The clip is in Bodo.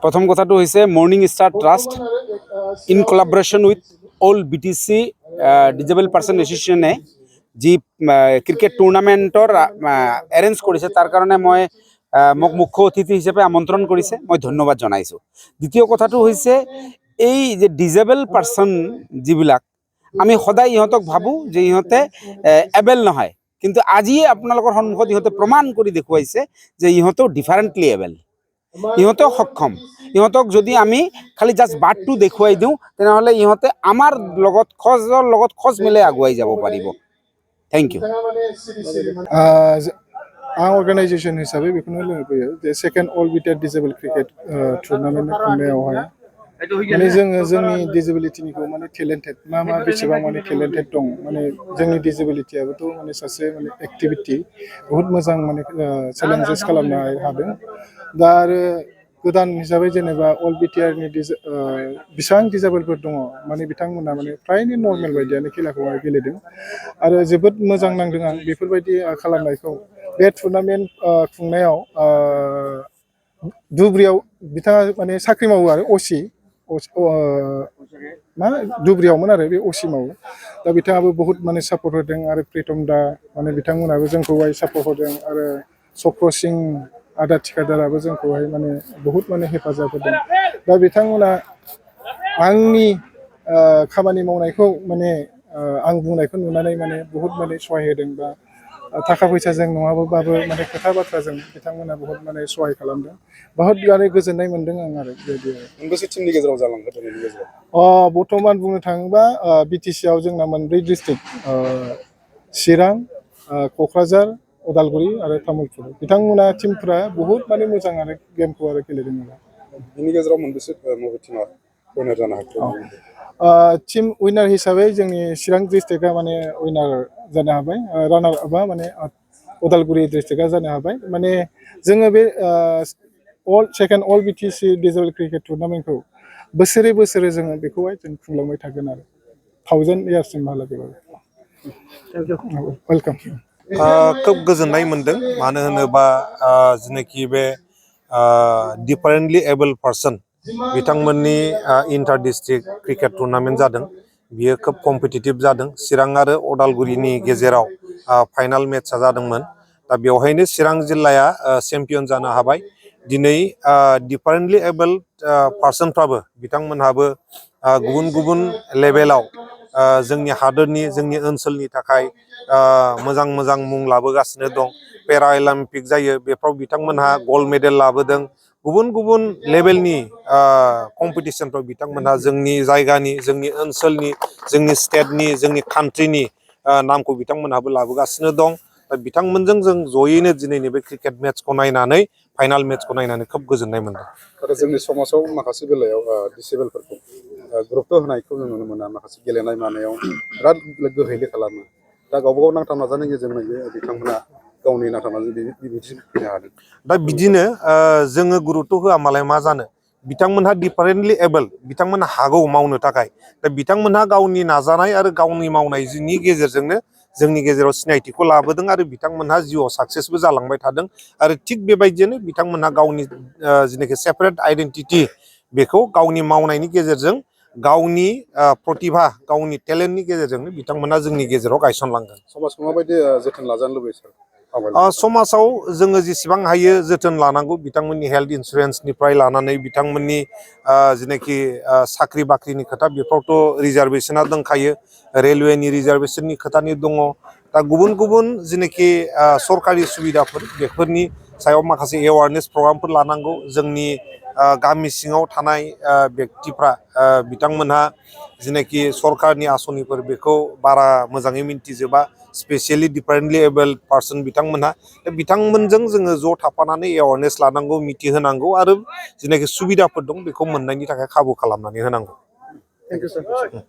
প্রথম কথাটো হৈছে morning star trust in collaboration with all BTC disabled person এসোসিয়েশনে যি ক্রিকেট টুর্নামেন্টর এরেঞ্জ কৰিছে তাৰ কাৰণে মই মোক মুখ্য অতিথি হিচাপে আমন্ত্ৰণ কৰিছে মই ধন্যবাদ জনাইছোঁ। দ্বিতীয় কথাটো হৈছে এই যে ডিজেবল পার্সন যিবিলাক আমি সদায় ইহঁতক ভাবোঁ যে ইহঁতে এবেল নহয়, কিন্তু আজিয়ে আপোনালোকৰ সন্মুখত ইহঁতে প্ৰমাণ কৰি দেখুৱাইছে যে ইহঁতেও ডিফাৰেণ্টলি এবেল, ইহঁতেও সক্ষম। ইহঁতক যদি আমি খালি জাষ্ট বাটটো দেখুৱাই দিওঁ তেনেহ'লে ইহঁতে আমাৰ লগত খোজ মিলাই আগুৱাই যাব পাৰিব। Thank you. आं अर्गानाइजेशन हिसाबै बेखौनो लुबैयो जे सेकेन्ड अल बिटिआर डिजेबल क्रिकेट टुर्नामेन्ट खुंनायावहाय माने जोंनि डिजेबिलिटिनिखौ माने टेलेन्टेड मा बेसेबां माने टेलेन्टेड दं, माने जोंनि डिजेबिलिटियाबोथ' माने सासे माने एक्टिभिटी बहुत मोजां माने चेलेन्जेस खालामनो हादों। दा आरो गोदान हिसाबै जेनेबा अल बिटिआरनि बेसेबां डिजेबलफोर दङ माने बिथांमोना माने फ्रायनो नर्मेल बायदियानो खेलाखौहाय गेलेदों आरो जोबोद मोजां नांदों आं बेफोरबायदि खालामनायखौ। बे टुर्नामेन्ट खुंनायाव धुब्रियाव बिथाङा माने साख्रि मावो आरो असि मा धुब्रियावमोन आरो बे असि मावो। दा बिथाङाबो बहुत माने सापर्ट होदों आरो प्रितम दा माने बिथांमोनाबो जोंखौहाय सापर्ट होदों आरो चक्र सिं आदा थिखादाराबो जोंखौहाय माने बहुत माने हेफाजाब होदों। दा बिथांमोना आंनि खामानि मावनायखौ माने आं बुंनायखौ नुनानै माने बहुत माने सहाय होदों। बा थाखा फैसाजों नङाबाबो माने खोथा बाथ्राजों बिथांमोना बहुत माने सहाय खालामदों। बहुत माने गोजोननाय मोनदों आं आरो बेबायदि। मोनबेसे टिमनि गेजेराव जालांखो दिनैनि गेजेराव? बर्तमान बुंनो थाङोबा बिटिसि आव जोंना मोनब्रै डिस्ट्रिक्ट चिरां, क'क्राझार, उदालगुरि आरो तामुलपुर। बिथांमोना टिमफ्रा बहुत माने मोजां आरो गेमखौ आरो गेलेदों आरो। बिनि गेजेराव मोनबेसे बबे टिमा उइनार जानो हाखो? टिम उइनार हिसाबै जोंनि चिरां डिस्ट्रिक्टआ माने उइनार जानो हाबाय, रानार आपआ माने उदालगुरि डिस्ट्रिक्टआ जानो हाबाय। माने जोङो बे सेकेन्ड अल बिटिसि डिजेबल क्रिकेट टुर्नामेन्टखौ बोसोरे बोसोरे जोङो बेखौहाय जों खुंलांबाय थागोन आरो 1000 इयार्ससिमहालागै। वेलकाम। खोब गोजोननाय मोनदों, मानो होनोबा जेनाखि बे डिफारेन्टलि एबल पार्सन बिथांमोननि इन्टार डिस्ट्रिक्ट क्रिकेट टुर्नामेन्ट जादों। बियो खोब कम्पिटिटिभ जादों। चिरां आरो उदालगुरिनि गेजेराव फाइनाल मेट्सआ जादोंमोन। दा बेवहायनो चिरां जिल्लाया चेम्पियन जानो हाबाय। दिनै डिफारेन्टलि एबल पार्सनफ्राबो बिथांमोनहाबो गुबुन गुबुन लेभेलाव जोंनि हादोरनि जोंनि ओनसोलनि थाखाय मोजां मोजां मुं लाबोगासिनो दं। पेरा अलिम्पिक जायो, बेफ्राव बिथांमोनहा गल्ड मेडेल लाबोदों। गुबुन गुबुन लेभेलनि कम्पिटिसनफ्राव बिथांमोनहा जोंनि जायगानि, जोंनि ओनसोलनि, जोंनि स्टेटनि, जोंनि कान्ट्रिनि नामखौ बिथांमोनहाबो लाबोगासिनो दं। दा बिथांमोनजों जों जयैनो दिनैनि बे क्रिकेट मेट्सखौ नायनानै, फाइनाल मेट्सखौ नायनानै खोब गोजोननाय मोनदों। आरो जोंनि समाजाव माखासे बेलायाव डिसेबोलफोरखौ गुरुत्व होनायखौ जों नुनो मोना। माखासे गेलेनाय मानायाव बिराद गोहैले खालामो। दा गावबा गाव नांथाब नाजानायनि गेजेरजों बिथांमोना गावनि नांथाब नाजानायनि बिदिन्थि होनो हादों। दा बिदिनो जोङो गुरुत्व होआ मालाय मा जानो। बिथांमोनहा डिफारेन्टलि एबल, बिथांमोनहा हागौ मावनो थाखाय। दा बिथांमोनहा गावनि नाजानाय आरो गावनि मावनायनि गेजेरजोंनो जोंनि गेजेराव सिनायथिखौ लाबोदों आरो बिथांमोनहा जिउआव साक्सेसबो जालांबाय थादों। आरो थिग बेबायदिनो बिथांमोनहा गावनि जेनाखि सेपारेट आइडेन्टिटि बेखौ गावनि मावनायनि गेजेरजों, गावनि प्रतिभा, गावनि टेलेन्टनि गेजेरजोंनो बिथांमोना जोंनि गेजेराव गायसनलांगोन। समाजखौ माबायदि जोथोन लाजानो लुबैयो सार? समाजाव जोङो जेसेबां हायो जोथोन लानांगौ। बिथांमोननि हेल्थ इन्सुरेन्सनिफ्राय लानानै बिथांमोननि जेनाखि साख्रि बाख्रिनि खोथा, बेफ्रावथ' रिजार्भेसना दंखायो। रेलवेनि रिजार्भेसननि खोथानि दङ। दा गुबुन गुबुन जेनाखि सरकारि सुबिदाफोर, बेफोरनि सायाव माखासे एवारनेस प्रग्रामफोर लानांगौ। जोंनि गामि सिङाव थानाय बेक्तिफ्रा बिथांमोनहा जेनाखि सरकारनि आसनिफोर बेखौ बारा मोजाङै मिन्थिजोबा, स्पेसियेलि डिफारेन्टलि एबल पार्सन बिथांमोनहा। बिथांमोनजों जोङो ज' थाफानानै एवारनेस लानांगौ, मिथिहोनांगौ आरो जेनाखि सुबिदाफोर दं बेखौ मोननायनि थाखाय खाबु खालामनानै होनांगौ। Thank you sir.